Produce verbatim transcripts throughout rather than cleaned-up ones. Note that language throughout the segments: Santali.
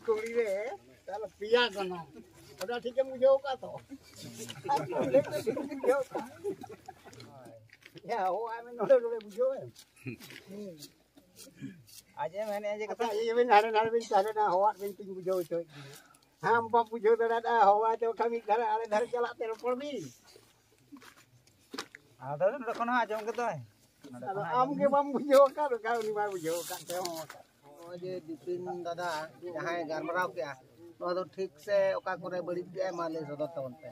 ᱠᱩᱲᱤ ᱨᱮ ᱛᱟᱦᱞᱮ ᱯᱮᱭᱟ ᱜᱚᱱᱚᱝ᱾ ᱚᱱᱟ ᱴᱷᱤᱠᱮᱢ ᱵᱩᱡᱷᱟᱹᱣ ᱠᱟᱜᱼᱟ ᱛᱚ? ᱟᱨ ᱠᱚ ᱞᱟᱹᱭ ᱠᱟᱛᱮ ᱴᱷᱤᱠᱮᱢ ᱵᱩᱡᱷᱟᱹᱣ ᱠᱟᱜᱼᱟ? ᱭᱟ, ᱦᱚᱦᱚᱣᱟᱭ ᱢᱮ ᱱᱚᱰᱮ, ᱱᱚᱰᱮ ᱵᱩᱡᱷᱟᱹᱣ ᱮᱢ᱾ ᱟᱡ ᱮ ᱢᱮᱱᱮᱫᱼᱟ ᱡᱮ ᱟᱪᱪᱷᱟ, ᱤᱭᱟᱹ ᱵᱤᱱ ᱦᱟᱸᱰᱮ ᱱᱟᱰᱮ ᱵᱤᱱ ᱛᱟᱦᱮᱸ ᱞᱮᱱᱟ, ᱦᱚᱦᱚᱣᱟᱫ ᱵᱤᱱ ᱛᱤᱧ ᱵᱩᱡᱷᱟᱹᱣ ᱦᱚᱪᱚᱭᱮᱫ ᱵᱤᱱᱟ᱾ ᱟᱢ ᱵᱟᱢ ᱵᱩᱡᱷᱟᱹᱣ ᱫᱟᱲᱮᱭᱟᱫᱟ, ᱦᱚᱦᱚᱣᱟᱭ ᱛᱮ ᱵᱟᱠᱷᱟᱱ ᱢᱤᱫ ᱫᱷᱟᱨᱮ ᱟᱞᱮ ᱫᱷᱟᱨᱮ ᱪᱟᱞᱟᱜ ᱛᱮ ᱨᱚᱯᱚᱲ ᱵᱤᱱ᱾ ᱟᱫᱚ ᱱᱚᱰᱮ ᱠᱷᱚᱱ ᱦᱚᱸ ᱟᱸᱡᱚᱢ ᱜᱮᱫᱚᱭ᱾ ᱟᱫᱚ ᱟᱢ ᱜᱮ ᱵᱟᱢ ᱵᱩᱡᱷᱟᱹᱣ ᱟᱠᱟᱫ, ᱚᱠᱟ ᱩᱱᱤ ᱢᱟᱭ ᱵᱩᱡᱷᱟᱹᱣ ᱟᱠᱟᱫ ᱛᱮ ᱦᱚᱸ᱾ ᱱᱚᱜᱼᱚᱭ ᱡᱮ ᱵᱤᱯᱤᱱ ᱫᱟᱫᱟ ᱡᱟᱦᱟᱸᱭ ᱜᱟᱞᱢᱟᱨᱟᱣ ᱠᱮᱜᱼᱟ, ᱱᱚᱣᱟ ᱫᱚ ᱴᱷᱤᱠ ᱥᱮ ᱚᱠᱟ ᱠᱚᱨᱮ ᱵᱟᱹᱲᱤᱡ ᱠᱮᱜᱼᱟᱭ, ᱢᱟ ᱞᱟᱹᱭ ᱥᱚᱫᱚᱨ ᱛᱟᱵᱚᱱ ᱯᱮ᱾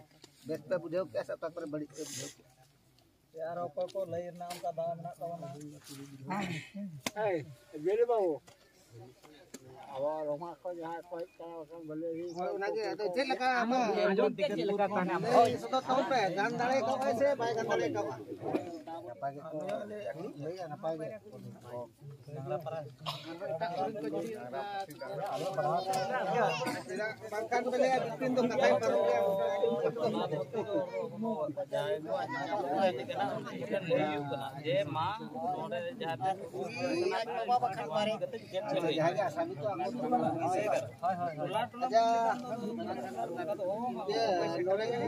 ᱵᱮᱥ ᱯᱮ ᱵᱩᱡᱷᱟᱹᱣ ᱠᱮᱜᱼᱟ ᱥᱮ ᱚᱠᱟ ᱠᱚᱨᱮ ᱵᱟᱹᱲᱤᱡ ᱯᱮ ᱵᱩᱡᱷᱟᱹᱣ ᱠᱮᱜᱼᱟ? ᱟᱨ ᱚᱠᱚᱭ ᱠᱚ ᱞᱟᱹᱭ ᱨᱮᱱᱟᱜ ᱚᱱᱠᱟ ᱫᱟᱣ ᱢᱮᱱᱟᱜ ᱛᱟᱵᱚᱱᱟ? ᱮᱭ, ᱵᱤᱨᱩ ᱵᱟᱹᱵᱩ, ᱟᱵᱚ ᱨᱚᱢᱟ ᱠᱚ ᱡᱟᱦᱟᱸᱭ ᱠᱚ ᱦᱮᱡ ᱠᱟᱱᱟ, ᱵᱟᱠᱷᱟᱱ ᱵᱟᱹᱞᱤ ᱦᱳᱭ, ᱚᱱᱟᱜᱮ᱾ ᱟᱫᱚ ᱪᱮᱫ ᱞᱮᱠᱟ ᱟᱢᱟᱜ ᱟᱸᱡᱚᱢ ᱛᱮ ᱪᱮᱫ ᱞᱮᱠᱟ ᱛᱟᱦᱮᱱᱟ? ᱦᱳᱭ, ᱥᱚᱫᱚᱨ ᱛᱟᱵᱚᱱ ᱯᱮ, ᱜᱟᱱ ᱫᱟᱲᱮ ᱠᱟᱣᱟᱭ ᱥᱮ ᱵᱟᱭ ᱜᱟᱱ ᱫᱟᱲᱮ ᱠᱟᱣᱟ? ᱱᱟᱯᱟᱭ ᱜᱮᱠᱚ ᱞᱟᱹᱭᱟ, ᱱᱟᱯᱟᱭ ᱜᱮ᱾ ᱵᱟᱝᱠᱷᱟᱱ ᱯᱮ ᱞᱟᱹᱭᱟ, ᱵᱤᱯᱤᱱ ᱫᱚ ᱠᱟᱛᱷᱟᱭ ᱯᱟᱨᱚᱢ ᱠᱮᱜᱼᱟ᱾ ᱡᱟᱦᱟᱸᱭ ᱫᱚ ᱟᱡ ᱠᱚ ᱦᱮᱡ ᱠᱟᱱᱟ, ᱩᱱᱠᱩ ᱴᱷᱮᱱ ᱞᱟᱹᱭ ᱦᱩᱭᱩᱜ ᱠᱟᱱᱟ ᱡᱮ, ᱢᱟ, ᱱᱚᱰᱮ ᱡᱟᱦᱟᱸ ᱛᱤᱥ ᱟᱡ ᱵᱟᱵᱟ ᱵᱟᱠᱷᱟᱱ ᱵᱟᱨᱦᱮ ᱠᱟᱛᱮ ᱪᱮᱫ ᱪᱮᱫ ᱞᱟᱹᱭ? ᱡᱟᱦᱟᱸᱭ ᱜᱮ ᱟᱥᱟᱢᱤ ᱠᱚ, ᱟᱠᱚ ᱫᱚ ᱵᱟᱝ ᱦᱩᱭ ᱠᱟᱱᱟ᱾ ᱟᱪᱪᱷᱟ, ᱤᱭᱟᱹ, ᱱᱚᱰᱮ ᱜᱮ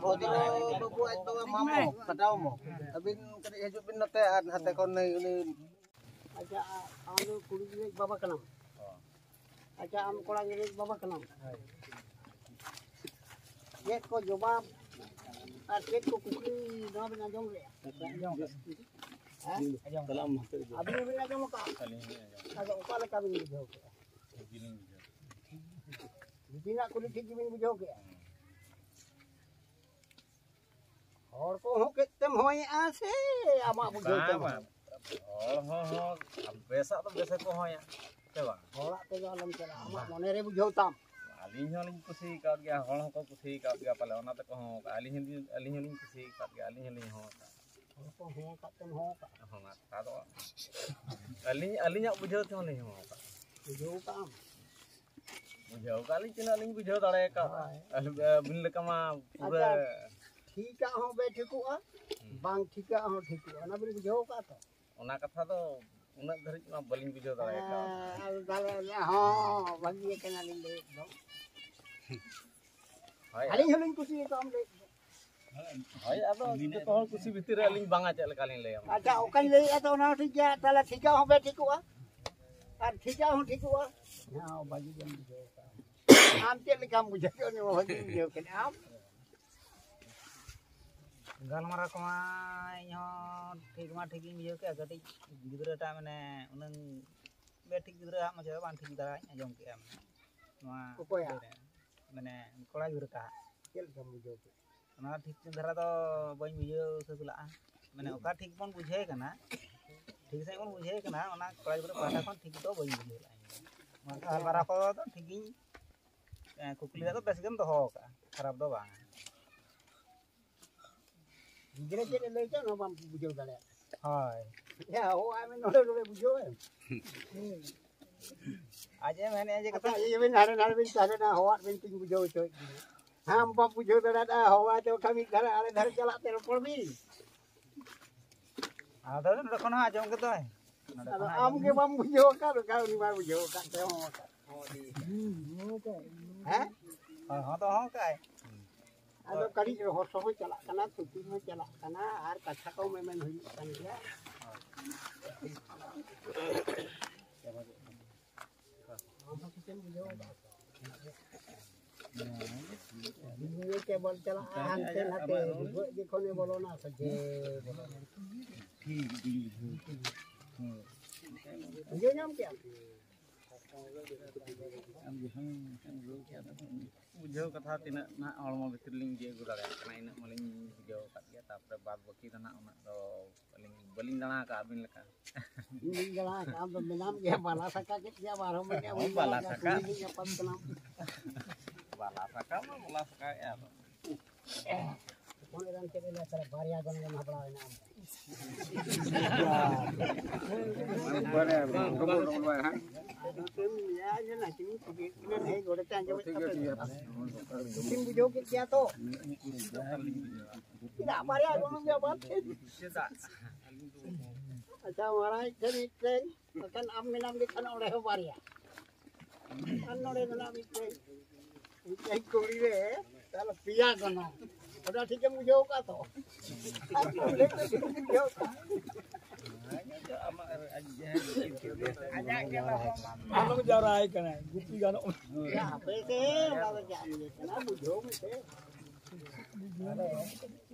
ᱵᱷᱚᱫᱨᱚ ᱵᱟᱹᱵᱩ ᱟᱡ ᱵᱟᱵᱟ ᱢᱟᱢᱚ, ᱯᱟᱴᱟᱣ ᱢᱚ᱾ ᱟᱹᱵᱤᱱ ᱠᱟᱹᱴᱤᱡ ᱦᱤᱡᱩᱜ ᱵᱤᱱ ᱱᱚᱛᱮ ᱟᱨ ᱦᱟᱱᱛᱮ ᱠᱷᱚᱱ ᱱᱩᱭ, ᱩᱱᱤ ᱟᱪᱪᱷᱟ, ᱟ-, ᱟᱢ ᱫᱚ ᱠᱩᱲᱤ ᱜᱤᱫᱽᱨᱟᱹ ᱵᱟᱵᱟ ᱠᱟᱱᱟᱢ? ᱦᱚᱸ᱾ ᱟᱪᱪᱷᱟ, ᱟᱢ ᱠᱚᱲᱟ ᱜᱤᱫᱽᱨᱟᱹ ᱵᱟᱵᱟ ᱠᱟᱱᱟᱢ? ᱦᱳᱭ᱾ ᱪᱮᱫ ᱠᱚ ᱡᱚᱵᱟᱵ ᱟᱨ ᱪᱮᱫ ᱠᱚ ᱠᱩᱠᱞᱤ ᱱᱚᱣᱟ ᱵᱮᱱ ᱟᱸᱡᱚᱢ ᱞᱮᱜᱼᱟ? ᱟᱸᱡᱚᱢ ᱞᱮᱜᱼᱟ᱾ ᱦᱮᱸ? ᱟᱸᱡᱚᱢ ᱞᱮᱜᱼᱟ᱾ ᱟᱹᱵᱤᱱ ᱦᱚᱸᱵᱤᱱ ᱟᱸᱡᱚᱢ ᱟᱠᱟᱫᱼᱟ? ᱟᱹᱞᱤᱧ ᱦᱚᱸᱞᱤᱧ ᱟᱸᱡᱚᱢ ᱟᱫᱚ ᱚᱠᱟ ᱞᱮᱠᱟ ᱵᱤᱱ ᱵᱩᱡᱷᱟᱹᱣ ᱠᱮᱫᱼᱟ? ᱴᱷᱤᱠ ᱜᱮᱞᱤᱧ ᱵᱩᱡᱷᱟᱹᱣ ᱠᱮᱫᱼᱟ᱾ ᱵᱤᱯᱤᱱᱟᱜ ᱠᱩᱞᱤ ᱴᱷᱤᱠ ᱜᱮᱵᱤᱱ ᱵᱩᱡᱷᱟᱹᱣ ᱠᱮᱫᱼᱟ? ᱦᱩᱸ᱾ ᱦᱚᱲ ᱠᱚ ᱦᱚᱸ ᱠᱮᱫ ᱛᱮᱢ ᱦᱚᱸᱭᱮᱜᱼᱟ ᱥᱮ ᱟᱢᱟᱜ ᱵᱩᱡᱷᱟᱹᱣ ᱵᱟᱝ, ᱛᱮᱢ ᱵᱟᱝ᱾ ᱦᱚᱸᱭᱮᱜᱼᱟ? ᱦᱚᱲ ᱦᱚᱸ, ᱦᱚᱸ, ᱵᱮᱥᱟᱜ ᱫᱚ ᱵᱮᱥ ᱜᱮᱠᱚ ᱦᱚᱸᱭᱟ, ᱥᱮ ᱵᱟᱝ? ᱦᱚᱲᱟᱜ ᱛᱮᱫᱚ ᱟᱞᱚᱢ ᱪᱟᱞᱟᱜᱼᱟ, ᱟᱢᱟᱜ ᱵᱟᱝ᱾ ᱢᱚᱱᱮ ᱨᱮ ᱵᱩᱡᱷᱟᱹᱣ ᱛᱟᱢ᱾ ᱟᱹᱞᱤᱧ ᱦᱚᱸᱞᱤᱧ ᱠᱩᱥᱤ ᱟᱠᱟᱫ ᱜᱮᱭᱟ, ᱦᱚᱲ ᱦᱚᱸᱠᱚ ᱠᱩᱥᱤ ᱟᱠᱟᱫ ᱜᱮᱭᱟ ᱯᱟᱞᱮ, ᱚᱱᱟ ᱛᱮᱠᱚ ᱦᱚᱸ ᱟᱠᱟᱫᱼᱟ᱾ ᱟᱹᱞᱤᱧ ᱦᱚᱸᱞᱤᱧ, ᱟᱹᱞᱤᱧ ᱦᱚᱸᱞᱤᱧ ᱠᱩᱥᱤ ᱟᱠᱟᱫ ᱜᱮᱭᱟ, ᱟᱹᱞᱤᱧ ᱦᱚᱸᱞᱤᱧ ᱦᱚᱸ ᱟᱠᱟᱫᱼᱟ᱾ ᱦᱚᱲ ᱠᱚ ᱦᱚᱸ ᱟᱠᱟᱫ ᱛᱮᱢ ᱦᱚᱸ ᱟᱠᱟᱫᱼᱟ᱾ ᱦᱚᱸ ᱟᱠᱟᱫ ᱫᱚ᱾ ᱟᱹᱞᱤᱧ, ᱟᱹᱞᱤᱧᱟᱜ ᱵᱩᱡᱷᱟᱹᱣ ᱛᱮᱦᱚᱸ ᱞᱤᱧ ᱦᱚᱸ ᱟᱠᱟᱫᱼᱟ᱾ ᱵᱩᱡᱷᱟᱹᱣ ᱠᱟᱜ ᱟᱢ? ᱵᱩᱡᱷᱟᱹᱣ ᱠᱟᱜ ᱞᱤᱧ ᱛᱤᱱᱟᱹᱜ ᱞᱤᱧ ᱵᱩᱡᱷᱟᱹᱣ ᱫᱟᱲᱮ ᱟᱠᱟᱫ᱾ ᱦᱳᱭ᱾ ᱟᱹᱞᱤᱧ, ᱟᱹᱵᱤᱱ ᱞᱮᱠᱟ ᱢᱟ ᱯᱩᱨᱟᱹ ᱟᱪᱪᱷᱟ, ᱴᱷᱤᱠᱟᱜ ᱦᱚᱸ ᱵᱮ ᱴᱷᱤᱠᱚᱜᱼᱟ, ᱦᱩᱸ᱾ ᱵᱟᱝ ᱴᱷᱤᱠᱟᱜ ᱦᱚᱸ ᱴᱷᱤᱠᱚᱜᱼᱟ, ᱚᱱᱟ ᱵᱤᱱ ᱵᱩᱡᱷᱟᱹᱣ ᱠᱟᱜᱼᱟ ᱛᱚ? ᱚᱱᱟ ᱠᱟᱛᱷᱟ ᱫᱚ ᱩᱱᱟᱹᱜ ᱫᱷᱟᱹᱨᱤᱡ ᱢᱟ ᱵᱟᱹᱞᱤᱧ ᱵᱩᱡᱷᱟᱹᱣ ᱫᱟᱲᱮ ᱠᱟᱣᱫᱟ᱾ ᱦᱮᱸ, ᱟᱫᱚ ᱛᱟᱦᱞᱮ ᱦᱚᱸ ᱵᱷᱟᱹᱜᱤ ᱠᱟᱱᱟᱞᱤᱧ ᱞᱟᱹᱭᱮᱫ ᱫᱚ᱾ ᱦᱳᱭ᱾ ᱟᱹᱞᱤᱧ ᱦᱚᱸᱞᱤᱧ ᱠᱩᱥᱤᱭᱟᱠᱟᱜᱼᱟ ᱞᱟᱹᱭᱮᱫ ᱫᱚ᱾ ᱦᱳᱭ, ᱟᱫᱚ ᱡᱚᱛᱚ ᱦᱚᱲ ᱠᱩᱥᱤ ᱵᱷᱤᱛᱤᱨ ᱨᱮ ᱟᱹᱞᱤᱧ ᱵᱟᱝᱟ ᱪᱮᱫ ᱞᱮᱠᱟ ᱞᱤᱧ ᱞᱟᱹᱭᱟ᱾ ᱟᱪᱪᱷᱟ, ᱚᱠᱟᱧ ᱞᱟᱹᱭᱮᱫᱼᱟ ᱛᱚ ᱚᱱᱟ ᱦᱚᱸ ᱴᱷᱤᱠ ᱜᱮᱭᱟ, ᱛᱟᱦᱞᱮ ᱴᱷᱤᱠᱟᱹ ᱦᱚᱸ ᱵᱮ ᱴᱷᱤᱠᱚᱜᱼᱟ ᱟᱨ ᱴᱷᱤᱠᱟᱹ ᱦᱚᱸ ᱴᱷᱤᱠᱚᱜᱼᱟ᱾ ᱦᱮᱸ, ᱵᱷᱟᱹᱜᱤ ᱜᱮᱢ ᱵᱩᱡᱷᱟᱹᱣ ᱠᱟᱜᱼᱟ᱾ ᱟᱢ ᱪᱮᱫ ᱞᱮᱠᱟᱢ ᱵᱩᱡᱷᱟᱹᱣ ᱠᱮᱫᱼᱟ? ᱩᱱᱤ ᱢᱟ ᱵᱷᱟᱹᱜᱤᱧ ᱵᱩᱡᱷᱟᱹᱣ ᱠᱮᱫᱼᱟ᱾ ᱟᱢ? ᱜᱟᱞᱢᱟᱨᱟᱣ ᱠᱚᱢᱟ ᱤᱧ ᱦᱚᱸ ᱴᱷᱤᱠ ᱢᱟ ᱴᱷᱤᱠ ᱜᱤᱧ ᱵᱩᱡᱷᱟᱹᱣ ᱠᱮᱫᱼᱟ᱾ ᱠᱟᱹᱴᱤᱡ ᱜᱤᱫᱽᱨᱟᱹᱴᱟᱜ ᱢᱟᱱᱮ ᱩᱱᱟᱹᱝ ᱵᱮ ᱴᱷᱤᱠ ᱜᱤᱫᱽᱨᱟᱹᱣᱟᱜ ᱢᱚᱪᱟ ᱵᱟᱝ ᱴᱷᱤᱠ ᱫᱷᱟᱨᱟᱧ ᱟᱸᱡᱚᱢ ᱠᱮᱫᱼᱟ᱾ ᱱᱚᱣᱟ ᱚᱠᱚᱭᱟᱜ? ᱤᱭᱟᱹ ᱨᱮ, ᱢᱟᱱᱮ ᱠᱚᱲᱟ ᱜᱤᱫᱽᱨᱟᱹᱴᱟᱜ᱾ ᱪᱮᱫ ᱞᱮᱠᱟᱢ ᱵᱩᱡᱷᱟᱹᱣ ᱠᱮᱫᱼᱟ? ᱚᱱᱟ ᱴᱷᱤᱠ ᱫᱷᱟᱨᱟ ᱫᱚ ᱵᱟᱹᱧ ᱵᱩᱡᱷᱟᱹᱣ ᱥᱟᱹᱛ ᱞᱟᱜᱼᱟ᱾ ᱢᱟᱱᱮ ᱚᱠᱟ ᱴᱷᱤᱠ ᱵᱚᱱ ᱵᱩᱡᱷᱟᱹᱣ ᱠᱟᱱᱟ, ᱴᱷᱤᱠ ᱥᱟᱺᱦᱤᱡ ᱵᱚᱱ ᱵᱩᱡᱷᱟᱹᱣ ᱠᱟᱱᱟ, ᱚᱱᱟ ᱠᱚᱲᱟ ᱜᱤᱫᱽᱨᱟᱹ ᱯᱟᱦᱴᱟ ᱠᱷᱚᱱ ᱴᱷᱤᱠ ᱫᱚ ᱵᱟᱹᱧ ᱵᱩᱡᱷᱟᱹᱣ ᱞᱟᱜᱼᱟ ᱤᱧ ᱫᱚ᱾ ᱚᱱᱟ ᱜᱟᱞᱢᱟᱨᱟᱣ ᱠᱚᱫᱚ ᱴᱷᱤᱠ ᱜᱤᱧ, ᱮᱸ, ᱠᱩᱠᱞᱤ ᱨᱮᱭᱟᱜ ᱫᱚ ᱵᱮᱥ ᱜᱮᱢ ᱫᱚᱦᱚ ᱟᱠᱟᱫᱼᱟ, ᱠᱷᱟᱨᱟᱯ ᱫᱚ ᱵᱟᱝ᱾ ᱜᱤᱫᱽᱨᱟᱹ ᱪᱮᱫ ᱮ ᱞᱟᱹᱭ ᱠᱮᱫ, ᱚᱱᱟ ᱵᱟᱢ ᱵᱩᱡᱷᱟᱹᱣ ᱫᱟᱲᱮᱭᱟᱜ᱾ ᱦᱳᱭ᱾ ᱭᱟ, ᱦᱚᱦᱚᱣᱟᱭ ᱢᱮ, ᱱᱚᱰᱮ, ᱱᱚᱰᱮ ᱵᱩᱡᱷᱟᱹᱣ ᱮᱢ᱾ ᱟᱡ ᱮ ᱢᱮᱱᱮᱫᱼᱟ ᱡᱮ ᱟᱪᱪᱷᱟ, ᱠᱟᱹᱴᱤᱡ ᱤᱭᱟᱹ ᱵᱤᱱ ᱦᱟᱸᱰᱮ ᱱᱟᱰᱮ ᱵᱤᱱ ᱛᱟᱦᱮᱱᱟ, ᱦᱚᱦᱚᱣᱟᱫ ᱵᱤᱱ ᱛᱤᱧ ᱵᱩᱡᱷᱟᱹᱣ ᱦᱚᱪᱚᱭᱮᱫ ᱵᱤᱱᱟ᱾ ᱟᱢ ᱵᱟᱢ ᱵᱩᱡᱷᱟᱹᱣ ᱫᱟᱲᱮᱭᱟᱫᱟ, ᱦᱚᱦᱚᱣᱟᱭ ᱛᱮ ᱵᱟᱠᱷᱟᱱ ᱢᱤᱫ ᱫᱷᱟᱨᱮ ᱟᱲᱮ ᱫᱷᱟᱨᱮ ᱪᱟᱞᱟᱜ ᱛᱮ ᱨᱚᱯᱚᱲ ᱵᱤᱱ᱾ ᱟᱫᱚ ᱱᱚᱰᱮ ᱠᱷᱚᱱ ᱦᱚᱸ ᱟᱸᱡᱚᱢ ᱜᱮᱫᱚᱭ᱾ ᱱᱚᱰᱮ ᱟᱫᱚ ᱠᱷᱚᱱ ᱦᱚᱸ ᱟᱢ ᱟᱸᱡᱚᱢ ᱜᱮ ᱜᱮ᱾ ᱵᱟᱢ ᱵᱩᱡᱷᱟᱹᱣ ᱟᱠᱟᱫ, ᱵᱟᱠᱷᱟᱱ ᱩᱱᱤ ᱢᱟᱭ ᱵᱩᱡᱷᱟᱹᱣ ᱟᱠᱟᱫ ᱛᱮ ᱦᱚᱸ ᱟᱠᱟᱫ᱾ ᱦᱮᱸ? ᱦᱚᱸ, ᱦᱚᱸ ᱫᱚ ᱦᱚᱸ ᱠᱟᱭ᱾ ᱟᱫᱚ ᱠᱟᱹᱴᱤᱡ ᱨᱚᱦᱚᱥ ᱦᱚᱸ ᱪᱟᱞᱟᱜ ᱠᱟᱱᱟ, ᱛᱷᱩᱛᱤ ᱦᱚᱸ ᱪᱟᱞᱟᱜ ᱠᱟᱱᱟ, ᱟᱨ ᱠᱟᱛᱷᱟ ᱠᱚ ᱢᱮᱢᱮᱱ ᱦᱩᱭᱩᱜ ᱠᱟᱱ ᱜᱮᱭᱟ᱾ ᱟᱢ ᱦᱚᱸ ᱠᱤᱪᱷᱩᱢ ᱵᱩᱡᱷᱟᱹᱣ ᱠᱟᱜᱼᱟ᱾ ᱱᱤᱭᱟᱹ ᱠᱮᱵᱚᱞ ᱪᱟᱞᱟᱜᱼᱟ ᱦᱟᱱᱛᱮ ᱱᱟᱛᱮ, ᱵᱷᱩᱜᱟᱹᱜ ᱡᱚᱠᱷᱚᱱᱮ ᱵᱚᱞᱚᱱᱟ ᱥᱮ ᱡᱮ ᱵᱚᱞᱚᱱᱟ᱾ ᱵᱩᱡᱷᱟᱹᱣ ᱧᱟᱢ ᱠᱮᱜᱼᱟᱢ? ᱵᱩᱡᱷᱟᱹᱣ ᱠᱟᱛᱷᱟ ᱛᱤᱱᱟᱹᱜ ᱱᱟᱦᱟᱜ ᱦᱚᱲᱢᱚ ᱵᱷᱤᱛᱤᱨ ᱞᱤᱧ ᱤᱭᱟᱹ ᱟᱹᱜᱩ ᱫᱟᱲᱮᱭᱟᱜ ᱠᱟᱱᱟ, ᱤᱱᱟᱹᱜ ᱢᱟᱞᱤᱧ ᱵᱩᱡᱷᱟᱹᱣ ᱟᱠᱟᱫ ᱜᱮᱭᱟ᱾ ᱛᱟᱨᱯᱚᱨᱮ ᱵᱟᱫ ᱵᱟᱹᱠᱤ ᱫᱚ ᱱᱟᱦᱟᱜ ᱩᱱᱟᱹᱜ ᱫᱚ ᱟᱹᱞᱤᱧ ᱵᱟᱹᱞᱤᱧ ᱫᱟᱬᱟ ᱟᱠᱟᱫᱼᱟ ᱟᱹᱵᱤᱱ ᱞᱮᱠᱟ᱾ ᱤᱧ ᱫᱟᱬᱟ ᱟᱠᱟᱫᱼᱟ, ᱟᱢ ᱫᱚ ᱢᱮᱱᱟᱢ ᱜᱮᱭᱟ, ᱵᱟᱞᱟ ᱥᱟᱠᱟ ᱠᱮᱫ ᱜᱮᱭᱟ, ᱟᱨᱦᱚᱸ ᱢᱮᱱᱮᱫᱼᱟ ᱦᱳᱭ, ᱵᱟᱹᱧ ᱵᱟᱞᱟ ᱫᱟᱬᱟ ᱟᱠᱟᱫᱼᱟ, ᱥᱟᱠᱟ᱾ ᱠᱩᱞᱤ ᱞᱤᱧ ᱧᱟᱯᱟᱢ ᱠᱟᱱᱟ᱾ ᱵᱟᱞᱟ ᱥᱟᱠᱟ ᱢᱟ ᱵᱟᱞᱟ ᱥᱟᱠᱟᱭᱮᱫᱼᱟ ᱟᱫᱚ᱾ ᱦᱚᱯᱚᱱ ᱮᱨᱟᱧ ᱪᱮᱫ ᱮ ᱞᱟᱹᱭᱟ, ᱛᱟᱦᱞᱮ ᱵᱟᱨᱭᱟ ᱜᱟᱱ ᱜᱮ ᱢᱟᱯᱲᱟᱣ ᱮᱱᱟ ᱟᱢ᱾ ᱵᱟᱨᱭᱟ ᱜᱟᱱ, ᱰᱚᱵᱚᱞ, ᱰᱚᱵᱚᱞ ᱵᱟᱭ, ᱦᱮᱸ? ᱟᱫᱚ ᱪᱮᱫ ᱮᱢ ᱞᱟᱹᱭᱟ, ᱡᱮ ᱱᱟᱪᱱᱤ ᱠᱩᱞᱤᱭᱮᱫ ᱠᱤᱱᱟ, ᱱᱟᱹᱭ ᱜᱚᱰᱮᱛ ᱮ ᱟᱸᱡᱚᱢᱮᱫ ᱴᱷᱤᱠ ᱜᱮᱭᱟ, ᱛᱟᱯᱮ ᱴᱷᱤᱠ ᱜᱮᱭᱟ᱾ ᱫᱚ᱾ ᱠᱩᱥᱤᱢ ᱵᱩᱡᱷᱟᱹᱣ ᱠᱮᱫ ᱜᱮᱭᱟ ᱛᱚ? ᱪᱮᱫᱟᱜ ᱵᱟᱨᱭᱟ ᱜᱚᱱᱚᱝ ᱜᱮᱭᱟ ᱵᱟᱨ ᱴᱷᱮᱱ? ᱪᱮᱫᱟᱜ? ᱟᱪᱪᱷᱟ, ᱢᱟᱨᱟᱝ ᱴᱷᱮᱱ ᱢᱤᱫᱴᱮᱱ, ᱵᱟᱠᱷᱟᱱ ᱟᱢ ᱢᱮᱱᱟᱢ ᱞᱮᱠᱷᱟᱱ ᱚᱸᱰᱮ ᱦᱚᱸ ᱵᱟᱨᱭᱟ᱾ ᱟᱨ ᱱᱚᱰᱮ ᱢᱮᱱᱟᱜ ᱢᱤᱫᱴᱮᱱ, ᱢᱤᱫᱴᱮᱱ ᱠᱩᱲᱤ ᱨᱮ, ᱛᱟᱦᱞᱮ ᱯᱮᱭᱟ ᱜᱚᱱᱚᱝ᱾ ᱚᱱᱟ ᱴᱷᱤᱠᱮᱢ ᱵᱩᱡᱷᱟᱹᱣ ᱠᱟᱜᱼᱟ ᱛᱚ? ᱟᱨ ᱠᱚ ᱞᱟᱹᱭ ᱛᱮ ᱴᱷᱤᱠᱮᱢ ᱵᱩᱡᱷᱟᱹᱣ ᱠᱟᱜᱼᱟ? ᱟᱞᱚᱢ ᱡᱟᱣᱨᱟ ᱟᱭ ᱠᱟᱱᱟ, ᱜᱩᱯᱤ ᱜᱟᱱᱚᱜ᱾ ᱭᱟ, ᱦᱟᱯᱮ ᱥᱮ, ᱚᱱᱟ ᱫᱚ ᱪᱮᱫ ᱤᱭᱟᱹ ᱠᱟᱱᱟ, ᱵᱩᱡᱷᱟᱹᱣ ᱢᱮᱥᱮ᱾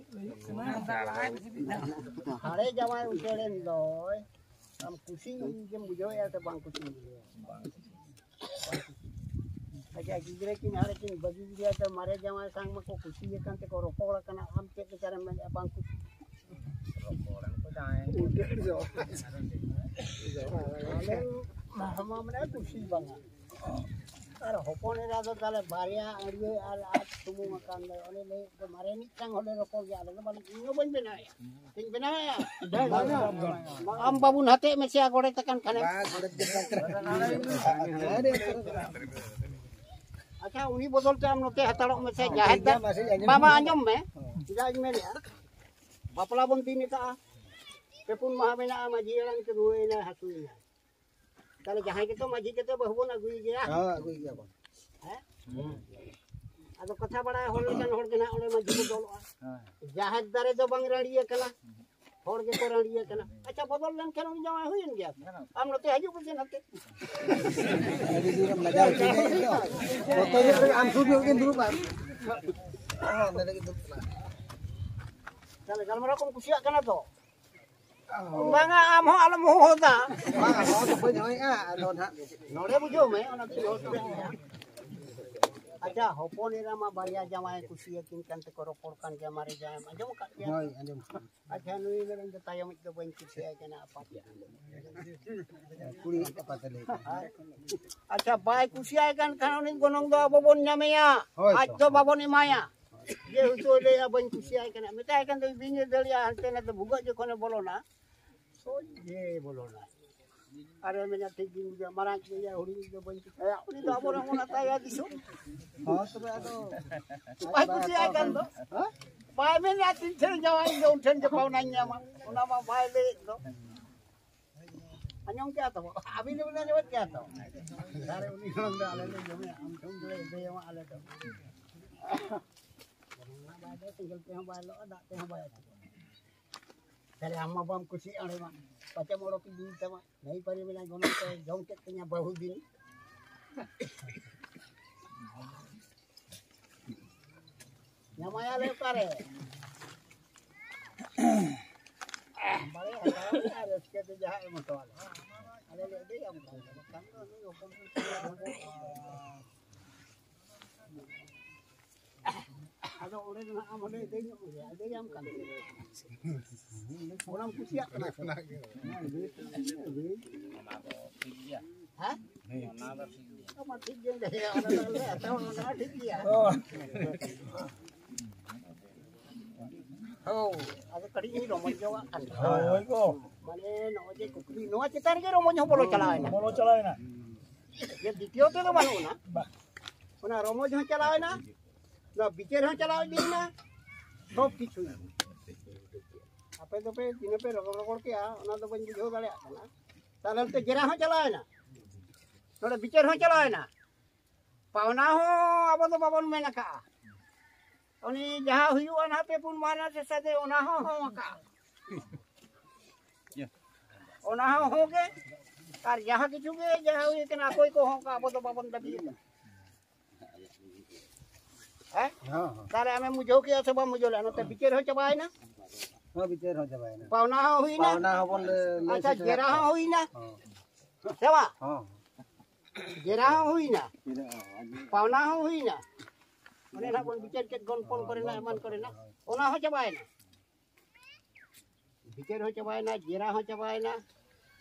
ᱦᱟᱲᱮ ᱡᱟᱶᱟᱭ ᱩᱪᱟᱹᱲᱮᱱ ᱫᱚᱭ, ᱟᱢ ᱠᱩᱥᱤ ᱜᱮᱢ ᱵᱩᱡᱷᱟᱹᱣᱮᱫᱼᱟ ᱥᱮ ᱵᱟᱝ ᱠᱩᱥᱤᱢ ᱵᱩᱡᱷᱟᱹᱣᱮᱫᱼᱟ? ᱟᱪᱪᱷᱟ, ᱜᱤᱫᱽᱨᱟᱹ ᱠᱤᱱ ᱦᱟᱨᱟ ᱠᱤᱱ ᱵᱟᱹᱜᱤ ᱠᱮᱫᱮᱭᱟ, ᱛᱚ ᱢᱟᱨᱮ ᱡᱟᱶᱟᱭ ᱥᱟᱶ ᱢᱟᱠᱚ ᱠᱩᱥᱤ ᱟᱠᱟᱱ ᱛᱮᱠᱚ ᱨᱚᱯᱚᱲ ᱟᱠᱟᱱᱟ, ᱟᱢ ᱪᱮᱫ ᱞᱮᱠᱟᱨᱮᱢ ᱢᱮᱱᱮᱫᱼᱟ ᱵᱟᱝ ᱠᱩᱥᱤ? ᱟᱞᱮ ᱢᱟ ᱢᱟᱱᱮ ᱠᱩᱥᱤ ᱵᱟᱝᱟ᱾ ᱟᱨ ᱦᱚᱯᱚᱱ ᱮᱨᱟ ᱫᱚ ᱛᱟᱦᱞᱮ ᱵᱟᱨᱭᱟ ᱟᱹᱲᱭᱟᱹ ᱟᱨ ᱟᱡ ᱥᱩᱢᱩᱝ ᱟᱠᱟᱱ ᱫᱚ, ᱚᱱᱮ ᱞᱟᱹᱭ ᱫᱚ ᱢᱟᱨᱮ ᱢᱤᱫᱴᱟᱝ ᱦᱚᱲ ᱞᱮ ᱨᱚᱯᱚᱲ ᱜᱮᱭᱟ, ᱟᱞᱮ ᱫᱚ ᱵᱟᱞᱮ, ᱤᱧ ᱦᱚᱸ ᱵᱟᱹᱧ ᱵᱮᱱᱟᱣᱮᱫᱼᱟ᱾ ᱤᱧ ᱵᱮᱱᱟᱣᱮᱫᱼᱟ? ᱟᱢ ᱵᱟᱹᱵᱩ ᱱᱟᱛᱮᱜ ᱢᱮᱥᱮ, ᱜᱚᱰᱮᱛ ᱟᱠᱟᱱ ᱠᱷᱟᱱᱮᱢ᱾ ᱟᱪᱪᱷᱟ, ᱩᱱᱤ ᱵᱚᱫᱚᱞ ᱛᱮ ᱟᱢ ᱱᱚᱛᱮ ᱦᱟᱛᱟᱲᱚᱜ ᱢᱮᱥᱮ, ᱡᱟᱦᱮᱨ ᱫᱟᱨᱮ᱾ ᱢᱟᱢᱟ, ᱟᱸᱡᱚᱢ ᱢᱮ, ᱪᱮᱫᱟᱜ ᱤᱧ ᱢᱮᱱᱮᱫᱼᱟ, ᱵᱟᱯᱞᱟ ᱵᱚᱱ ᱫᱤᱱ ᱟᱠᱟᱫᱼᱟ, ᱯᱮ ᱯᱩᱱ ᱢᱟᱦᱟ ᱢᱮᱱᱟᱜᱼᱟ, ᱢᱟᱹᱡᱷᱤ ᱦᱟᱲᱟᱢ ᱠᱚ ᱨᱩᱣᱟᱹᱭᱮᱱᱟ, ᱦᱟᱹᱥᱩᱭᱮᱱᱟ᱾ ᱛᱟᱦᱞᱮ ᱡᱟᱦᱟᱸᱭ ᱜᱮᱛᱚ ᱢᱟᱹᱡᱷᱤ ᱠᱟᱛᱮ ᱵᱟᱹᱦᱩ ᱵᱚᱱ ᱟᱹᱜᱩᱭ ᱜᱮᱭᱟ᱾ ᱦᱮᱸ, ᱟᱹᱜᱩᱭ ᱜᱮᱭᱟ ᱵᱚᱱ᱾ ᱦᱮᱸ? ᱟᱫᱚ ᱠᱟᱛᱷᱟ ᱵᱟᱲᱟᱭ ᱦᱚᱲ ᱞᱮᱠᱟᱱ ᱦᱚᱲ ᱜᱮ ᱱᱟᱦᱟᱜ ᱚᱸᱰᱮ ᱢᱟᱹᱡᱷᱤ ᱵᱚᱫᱚᱞᱚᱜᱼᱟ᱾ ᱦᱮᱸ᱾ ᱡᱟᱦᱮᱨ ᱫᱟᱨᱮ ᱫᱚ ᱵᱟᱝ ᱨᱟᱹᱲᱤᱭᱟᱹ ᱠᱟᱱᱟ, ᱦᱚᱲ ᱜᱮᱠᱚ ᱨᱟᱹᱲᱤᱭᱟᱹ ᱠᱟᱱᱟ᱾ ᱟᱪᱪᱷᱟ, ᱵᱚᱫᱚᱞ ᱞᱮᱱᱠᱷᱟᱱ ᱩᱱᱤ ᱡᱟᱶᱟᱭ ᱦᱩᱭᱮᱱ ᱜᱮᱭᱟ᱾ ᱟᱢ ᱱᱚᱛᱮ ᱦᱤᱡᱩᱜ ᱢᱮᱥᱮ ᱱᱚᱛᱮ᱾ ᱟᱹᱰᱤ ᱡᱳᱨᱮᱢ ᱞᱟᱡᱟᱣ ᱦᱚᱪᱚᱧᱟ ᱤᱧ ᱫᱚ᱾ ᱡᱚᱛᱚ ᱜᱮ ᱟᱢ ᱥᱩᱨ ᱧᱚᱜ ᱜᱮᱢ ᱫᱩᱲᱩᱵᱼᱟ᱾ ᱦᱚᱸ, ᱱᱚᱰᱮ ᱜᱮ ᱫᱩᱲᱩᱵ ᱠᱟᱱᱟ᱾ ᱛᱟᱦᱞᱮ ᱜᱟᱞᱢᱟᱨᱟᱣ ᱠᱚᱢ ᱠᱩᱥᱤᱭᱟᱜ ᱠᱟᱱᱟ ᱛᱚ? ᱵᱟᱝᱟ, ᱟᱢ ᱦᱚᱸ ᱟᱞᱚᱢ ᱦᱚᱦᱚᱫᱟ᱾ ᱵᱟᱝᱟ, ᱦᱚᱦᱚ ᱫᱚ ᱵᱟᱹᱧ ᱦᱚᱦᱚᱭᱮᱫᱼᱟ, ᱟᱫᱚ ᱱᱟᱦᱟᱜ ᱱᱚᱰᱮ ᱵᱩᱡᱷᱟᱹᱣ ᱢᱮ, ᱚᱱᱟ ᱫᱚᱧ ᱦᱚᱦᱚ ᱠᱮᱫ ᱜᱮᱭᱟ᱾ ᱟᱪᱪᱷᱟ, ᱦᱚᱯᱚᱱ ᱮᱨᱟ ᱢᱟ ᱵᱟᱨᱭᱟ ᱡᱟᱶᱟᱭ ᱠᱩᱥᱤᱭᱟᱹᱠᱤᱱ ᱠᱟᱱ ᱛᱮᱠᱚ ᱨᱚᱯᱚᱲ ᱠᱟᱱ ᱜᱮᱭᱟ, ᱢᱟᱨᱮ ᱡᱟᱶᱟᱭ ᱟᱸᱡᱚᱢ ᱟᱠᱟᱫ ᱜᱮᱭᱟ? ᱦᱳᱭ, ᱟᱸᱡᱚᱢ ᱟᱠᱟᱫ᱾ ᱟᱪᱪᱷᱟ, ᱱᱩᱭ ᱢᱮᱱᱟᱹᱧ ᱫᱚ ᱛᱟᱭᱚᱢᱤᱡ ᱫᱚ ᱵᱟᱹᱧ ᱠᱩᱥᱤᱭᱟᱭ ᱠᱟᱱᱟ, ᱟᱯᱟᱛ᱾ ᱠᱩᱲᱤ ᱟᱯᱟᱛ ᱞᱟᱹᱭ ᱠᱟᱱᱟ᱾ ᱟᱪᱪᱷᱟ, ᱵᱟᱭ ᱠᱩᱥᱤᱭᱟᱭ ᱠᱟᱱ ᱠᱷᱟᱱ ᱩᱱᱤ ᱜᱚᱱᱚᱝ ᱫᱚ ᱟᱵᱚ ᱵᱚᱱ ᱧᱟᱢᱮᱭᱟ, ᱦᱳᱭ ᱟᱡ ᱛᱚ᱾ ᱫᱚ ᱵᱟᱵᱚᱱ ᱮᱢᱟᱭᱟ᱾ ᱡᱮᱦᱮᱛᱩ ᱞᱟᱹᱭᱟ ᱵᱟᱹᱧ ᱠᱩᱥᱤᱭᱟᱭ ᱠᱟᱱᱟ, ᱢᱮᱛᱟᱭ ᱠᱷᱟᱱ ᱫᱚ ᱵᱤᱧ ᱮ ᱫᱟᱹᱲ ᱮᱭᱟ, ᱦᱟᱱᱛᱮ ᱱᱟᱛᱮ ᱵᱷᱩᱜᱟᱹᱜ ᱡᱚᱠᱷᱚᱱᱮ ᱵᱚᱞᱚᱱᱟ, ᱥᱚᱡᱷᱮ ᱵᱚᱞᱚᱱᱟ᱾ ᱟᱨᱮ ᱢᱮᱱᱟ, ᱴᱷᱤᱠ ᱜᱤᱧ ᱵᱩᱡᱷᱟᱹᱣᱟ, ᱢᱟᱨᱟᱝ ᱤᱡ ᱜᱮᱭᱟ, ᱦᱩᱰᱤᱧ ᱤᱡ ᱫᱚ ᱵᱟᱹᱧ ᱠᱩᱥᱤᱭᱟᱭᱟ᱾ ᱩᱱᱤ ᱫᱚ ᱟᱵᱚᱨᱮᱱ ᱵᱚᱱ ᱦᱟᱛᱟᱣᱮᱭᱟ ᱫᱤᱥᱚᱢ᱾ ᱦᱚᱸ, ᱛᱚᱵᱮ ᱟᱫᱚ ᱵᱟᱭ ᱠᱩᱥᱤᱭᱟᱭ ᱠᱟᱱ ᱫᱚ᱾ ᱦᱮᱸ? ᱵᱟᱭ ᱢᱮᱱᱟ, ᱛᱤᱱ ᱴᱷᱮᱱ ᱡᱟᱶᱟᱭ ᱤᱧ ᱫᱚ ᱩᱱ ᱴᱷᱮᱱ ᱡᱚᱠᱷᱚᱱ ᱚᱱᱟᱧ ᱧᱟᱢᱟ, ᱚᱱᱟ ᱢᱟ ᱵᱟᱭ ᱞᱟᱹᱭᱮᱫ ᱫᱚ᱾ ᱟᱸᱡᱚᱢ ᱠᱮᱜᱼᱟ ᱛᱚ? ᱟᱹᱵᱤᱱ ᱫᱚᱵᱤᱱ ᱟᱸᱡᱚᱢᱮᱫ ᱜᱮᱭᱟ ᱛᱚ? ᱟᱨᱮ ᱩᱱᱤ ᱦᱚᱲ ᱫᱚ ᱟᱞᱮ ᱞᱮ ᱡᱚᱢᱮᱭᱟ, ᱟᱢ ᱴᱷᱮᱱ ᱜᱮᱞᱮ ᱤᱫᱤᱭᱟᱢᱟ ᱟᱞᱮ ᱫᱚ᱾ ᱚᱱᱟ ᱵᱟᱭ ᱫᱚ ᱥᱮᱸᱜᱮᱞ ᱛᱮᱦᱚᱸ ᱵᱟᱭ ᱞᱚᱜᱼᱟ, ᱫᱟᱜ ᱛᱮᱦᱚᱸ ᱵᱟᱭ ᱟᱹᱛᱩᱜᱼᱟ᱾ ᱛᱟᱦᱞᱮ ᱟᱢ ᱢᱟ ᱵᱟᱢ ᱠᱩᱥᱤᱭᱟᱜᱼᱟ, ᱚᱸᱰᱮ ᱢᱟ ᱯᱟᱪᱮᱢ ᱚᱰᱚᱠ ᱤᱫᱤᱭ ᱛᱟᱢᱟ᱾ ᱱᱟᱹᱭ ᱯᱟᱨᱤ ᱢᱮᱱᱟᱭ ᱜᱚᱱᱚᱝ ᱛᱮ ᱡᱚᱢ ᱠᱮᱫ ᱛᱤᱧᱟ ᱵᱟᱹᱦᱩ ᱫᱤᱱ᱾ ᱧᱟᱢᱟᱭᱟᱞᱮ ᱚᱠᱟᱨᱮ? ᱵᱟᱞᱮ ᱦᱟᱛᱟᱣ ᱞᱮᱜᱼᱟ, ᱨᱟᱹᱥᱠᱟᱹ ᱛᱮ ᱡᱟᱦᱟᱸ ᱮᱢ ᱦᱚᱴᱚᱣᱟᱞᱮ᱾ ᱟᱞᱮ ᱞᱮ ᱤᱫᱤᱭᱟ ᱚᱱᱠᱟ ᱜᱮ᱾ ᱵᱟᱠᱷᱟᱱ ᱫᱚ ᱱᱩᱭ ᱦᱚᱯᱚᱱ ᱠᱩᱲᱤ ᱟᱫᱚ ᱚᱸᱰᱮ ᱫᱚ ᱱᱟᱜ ᱟᱢ ᱦᱚᱸᱞᱮ ᱤᱫᱤ ᱧᱚᱜ ᱢᱮᱭᱟ, ᱤᱫᱤᱭᱟᱢ ᱠᱟᱱ ᱜᱮ᱾ ᱚᱱᱟᱢ ᱠᱩᱥᱤᱭᱟᱜ ᱠᱟᱱᱟ ᱥᱮ? ᱚᱱᱟ ᱫᱚ ᱴᱷᱤᱠ ᱜᱮᱭᱟ᱾ ᱦᱮᱸ? ᱚᱱᱟ ᱫᱚ ᱴᱷᱤᱠ ᱜᱮᱭᱟ᱾ ᱟᱢ ᱢᱟ ᱴᱷᱤᱠ ᱜᱮᱢ ᱞᱟᱹᱭᱟ, ᱚᱱᱟ ᱫᱚ ᱟᱞᱮ ᱦᱟᱛᱟᱣᱟ, ᱚᱱᱟ ᱦᱚᱸ ᱴᱷᱤᱠ ᱜᱮᱭᱟ᱾ ᱦᱳᱭ, ᱟᱫᱚ ᱠᱟᱹᱴᱤᱡ ᱤᱧ ᱨᱚᱢᱚᱡᱽ ᱡᱚᱝᱟᱜ ᱠᱟᱱ ᱜᱮᱭᱟ᱾ ᱦᱳᱭ ᱜᱚ᱾ ᱢᱟᱱᱮ ᱱᱚᱜᱼᱚᱭ ᱡᱮ ᱠᱩᱠᱞᱤ, ᱱᱚᱣᱟ ᱪᱮᱛᱟᱱ ᱨᱮᱜᱮ ᱨᱚᱢᱚᱡᱽ ᱦᱚᱸ ᱵᱚᱞᱚ ᱪᱟᱞᱟᱣ ᱮᱱᱟ᱾ ᱵᱚᱞᱚ ᱪᱟᱞᱟᱣ ᱮᱱᱟ᱾ ᱡᱮ ᱫᱤᱛᱤᱭᱚ ᱛᱮᱫᱚ ᱵᱟᱹᱱᱩᱜ ᱟᱱᱟ᱾ ᱵᱟ᱾ ᱚᱱᱟ ᱨᱚᱢᱚᱡᱽ ᱦᱚᱸ ᱪᱟᱞᱟᱣ ᱮᱱᱟ, ᱱᱚᱣᱟ ᱵᱤᱪᱟᱹᱨ ᱦᱚᱸ ᱪᱟᱞᱟᱣ ᱤᱫᱤᱭᱮᱱᱟ, ᱥᱚᱵ ᱠᱤᱪᱷᱩ᱾ ᱟᱯᱮ ᱫᱚᱯᱮ ᱛᱤᱱᱟᱹᱜ ᱯᱮ ᱨᱚᱜᱚᱲ ᱨᱚᱜᱚᱲ ᱠᱮᱜᱼᱟ, ᱚᱱᱟ ᱫᱚ ᱵᱟᱹᱧ ᱵᱩᱡᱷᱟᱹᱣ ᱫᱟᱲᱮᱭᱟᱜ ᱠᱟᱱᱟ᱾ ᱛᱟᱦᱞᱮ ᱚᱱᱛᱮ ᱡᱮᱨᱟ ᱦᱚᱸ ᱪᱟᱞᱟᱣ ᱮᱱᱟ, ᱱᱚᱰᱮ ᱵᱤᱪᱟᱹᱨ ᱦᱚᱸ ᱪᱟᱞᱟᱣ ᱮᱱᱟ, ᱯᱟᱣᱱᱟ ᱦᱚᱸ ᱟᱵᱚ ᱫᱚ ᱵᱟᱵᱚᱱ ᱢᱮᱱ ᱟᱠᱟᱜᱼᱟ᱾ ᱩᱱᱤ ᱡᱟᱦᱟᱸ ᱦᱩᱭᱩᱜᱼᱟ ᱱᱟᱦᱟᱜ ᱯᱮ ᱯᱩᱱ ᱢᱟᱦᱱᱟ ᱥᱮᱥ ᱛᱮ, ᱚᱱᱟ ᱦᱚᱸ ᱦᱚᱸ ᱟᱠᱟᱜᱼᱟ᱾ ᱚᱱᱟ ᱦᱚᱸ ᱦᱚᱸ ᱜᱮ᱾ ᱟᱨ ᱡᱟᱦᱟᱸ ᱠᱤᱪᱷᱩ ᱜᱮ ᱡᱟᱦᱟᱸ ᱦᱩᱭ ᱠᱟᱱᱟ, ᱚᱠᱚᱭ ᱠᱚ ᱦᱚᱸ ᱟᱠᱟᱜᱼᱟ, ᱟᱵᱚ ᱫᱚ ᱵᱟᱵᱚᱱ ᱫᱟᱹᱵᱤᱭᱮᱫᱟ᱾ ᱦᱮᱸ? ᱦᱚᱸ, ᱦᱚᱸ᱾ ᱛᱟᱦᱞᱮ ᱟᱢᱮᱢ ᱵᱩᱡᱷᱟᱹᱣ ᱠᱮᱜᱼᱟ ᱥᱮ ᱵᱟᱢ ᱵᱩᱡᱷᱟᱹᱣ ᱞᱮᱜᱼᱟ? ᱱᱚᱛᱮ ᱵᱤᱪᱟᱹᱨ ᱦᱚᱸ ᱪᱟᱵᱟᱭᱮᱱᱟ᱾ ᱦᱚᱸ, ᱵᱤᱪᱟᱹᱨ ᱦᱚᱸ ᱪᱟᱵᱟᱭᱮᱱᱟ᱾ ᱯᱟᱣᱱᱟ ᱦᱚᱸ ᱦᱩᱭᱱᱟ᱾ ᱯᱟᱣᱱᱟ ᱦᱚᱸᱵᱚᱱ ᱞᱟᱹᱭ, ᱞᱟᱹᱭ ᱟᱪᱪᱷᱟ, ᱥᱮᱴᱮᱨ ᱡᱮᱨᱟ ᱟᱠᱟᱫ ᱦᱚᱸ ᱠᱚᱣᱟ᱾ ᱦᱩᱭᱱᱟ᱾ ᱦᱚᱸ᱾ ᱥᱮ ᱵᱟᱝ? ᱦᱚᱸ᱾ ᱡᱮᱨᱟ ᱦᱚᱸ ᱦᱩᱭᱱᱟ᱾ ᱯᱟᱣᱱᱟ ᱦᱚᱸ ᱦᱩᱭᱱᱟ᱾ ᱚᱱᱮ ᱱᱟᱜ ᱵᱚᱱ ᱵᱤᱪᱟᱹᱨ ᱠᱮᱫ ᱜᱚᱱᱯᱚᱱ ᱠᱚᱨᱮᱱᱟᱜ ᱮᱢᱟᱱ ᱠᱚᱨᱮᱱᱟᱜ, ᱚᱱᱟ ᱦᱚᱸ ᱪᱟᱵᱟᱭᱮᱱᱟ᱾ ᱵᱤᱪᱟᱹᱨ ᱦᱚᱸ ᱪᱟᱵᱟᱭᱮᱱᱟ, ᱡᱮᱨᱟ ᱦᱚᱸ ᱪᱟᱵᱟᱭᱮᱱᱟ,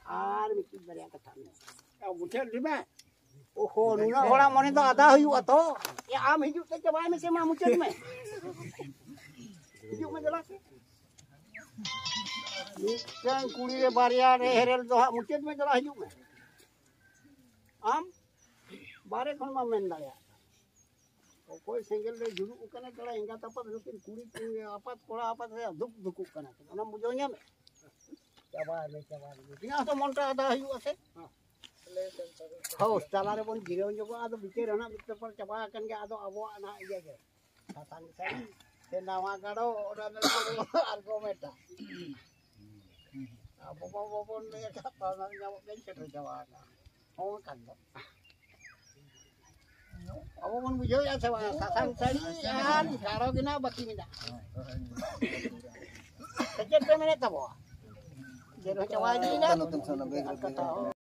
ᱟᱨ ᱢᱤᱫᱴᱤᱡ ᱵᱟᱨᱭᱟ ᱠᱟᱛᱷᱟ ᱢᱮᱱᱟᱜᱼᱟ᱾ ᱢᱩᱪᱟᱹᱫ ᱞᱮᱢᱮ᱾ ᱳᱦᱳ, ᱱᱩᱱᱟᱹᱜ ᱦᱚᱲᱟᱜ ᱢᱚᱱᱮ ᱫᱚ ᱟᱫᱟ ᱦᱩᱭᱩᱜᱼᱟ ᱛᱚ᱾ ᱮ, ᱟᱢ ᱦᱤᱡᱩᱜ ᱛᱮ ᱪᱟᱵᱟᱭ ᱢᱮᱥᱮ, ᱢᱟ ᱢᱩᱪᱟᱹᱫ ᱢᱮ᱾ ᱦᱤᱡᱩᱜ ᱢᱮ ᱫᱮᱞᱟ ᱥᱮ᱾ ᱢᱤᱫᱴᱟᱝ ᱠᱩᱲᱤ ᱨᱮ ᱵᱟᱨᱭᱟ ᱨᱮ ᱦᱮᱨᱮᱞ ᱫᱚ ᱦᱟᱸᱜ ᱢᱩᱪᱟᱹᱫ ᱢᱮ ᱫᱮᱞᱟ, ᱦᱤᱡᱩᱜ ᱢᱮ᱾ ᱟᱢ ᱵᱟᱦᱨᱮ ᱠᱷᱚᱱ ᱢᱟ ᱢᱮᱱ ᱫᱟᱲᱮᱭᱟᱜ ᱠᱟᱱᱟ᱾ ᱚᱠᱚᱭ ᱥᱮᱸᱜᱮᱞ ᱨᱮ ᱡᱩᱨᱩᱜ ᱠᱟᱱᱟ, ᱛᱟᱲᱟ ᱮᱸᱜᱟᱛ ᱟᱯᱟᱛ, ᱱᱩᱠᱤᱱ ᱠᱩᱲᱤ ᱠᱤᱱ ᱟᱯᱟᱛ ᱠᱚᱲᱟ ᱟᱯᱟᱛ ᱨᱮ ᱫᱩᱠ ᱫᱩᱠᱩᱜ ᱠᱟᱱᱟ ᱠᱤᱱ᱾ ᱚᱱᱟᱢ ᱵᱩᱡᱷᱟᱹᱣ ᱧᱟᱢᱮᱫ? ᱪᱟᱵᱟᱭᱮᱱᱟ, ᱪᱟᱵᱟᱭᱮᱱᱟ᱾ ᱛᱤᱱᱟᱹᱜ ᱦᱚᱸᱛᱚ ᱢᱚᱱᱛᱨᱚ ᱟᱫᱟ ᱦᱩᱭᱩᱜᱼᱟ ᱥᱮ? ᱦᱳᱭ, ᱛᱟᱞᱟ ᱨᱮᱵᱚᱱ ᱡᱤᱨᱟᱹᱣ ᱧᱚᱜᱚᱜᱼᱟ, ᱟᱫᱚ ᱵᱤᱪᱟᱹᱨ ᱨᱮᱱᱟᱜ ᱢᱤᱫ ᱯᱮᱯᱟᱨ ᱪᱟᱵᱟ ᱟᱠᱟᱱ ᱜᱮᱭᱟ, ᱟᱫᱚ ᱟᱵᱚᱣᱟᱜ ᱱᱟᱦᱟᱜ ᱤᱭᱟᱹ ᱜᱮ᱾ ᱥᱟᱥᱟᱝ ᱥᱟᱹᱲᱤ ᱥᱮ ᱱᱟᱣᱟ ᱜᱟᱲᱚ, ᱚᱱᱟ ᱢᱮᱱᱟᱜᱼᱟ ᱟᱨ ᱠᱚ ᱢᱮᱛᱟ᱾ ᱟᱵᱚ ᱢᱟ ᱵᱟᱵᱚᱱ ᱞᱟᱹᱭ ᱟᱠᱟᱫ, ᱚᱱᱟ ᱧᱟᱢᱚᱜ ᱜᱮ ᱥᱮᱴᱮᱨ ᱪᱟᱵᱟ ᱟᱠᱟᱱᱟ᱾ ᱦᱚᱸ ᱠᱷᱟᱱ ᱫᱚ᱾ ᱟᱵᱚ ᱵᱚᱱ ᱵᱩᱡᱷᱟᱹᱣᱮᱫᱼᱟ ᱥᱮ ᱵᱟᱝ? ᱥᱟᱥᱟᱝ ᱥᱟᱹᱲᱤ ᱟᱨ ᱜᱟᱲᱚ ᱜᱮ ᱱᱟᱜ ᱵᱟᱹᱠᱤ ᱢᱮᱱᱟᱜᱼᱟ᱾ ᱥᱮ ᱪᱮᱫ ᱯᱮ ᱢᱮᱱᱮᱫ ᱛᱟᱵᱚᱣᱟ? ᱪᱮᱫ ᱦᱚᱸ ᱪᱟᱵᱟ ᱤᱫᱤᱭᱮᱱᱟ᱾ ᱟᱨ ᱠᱟᱛᱷᱟ ᱦᱚᱸ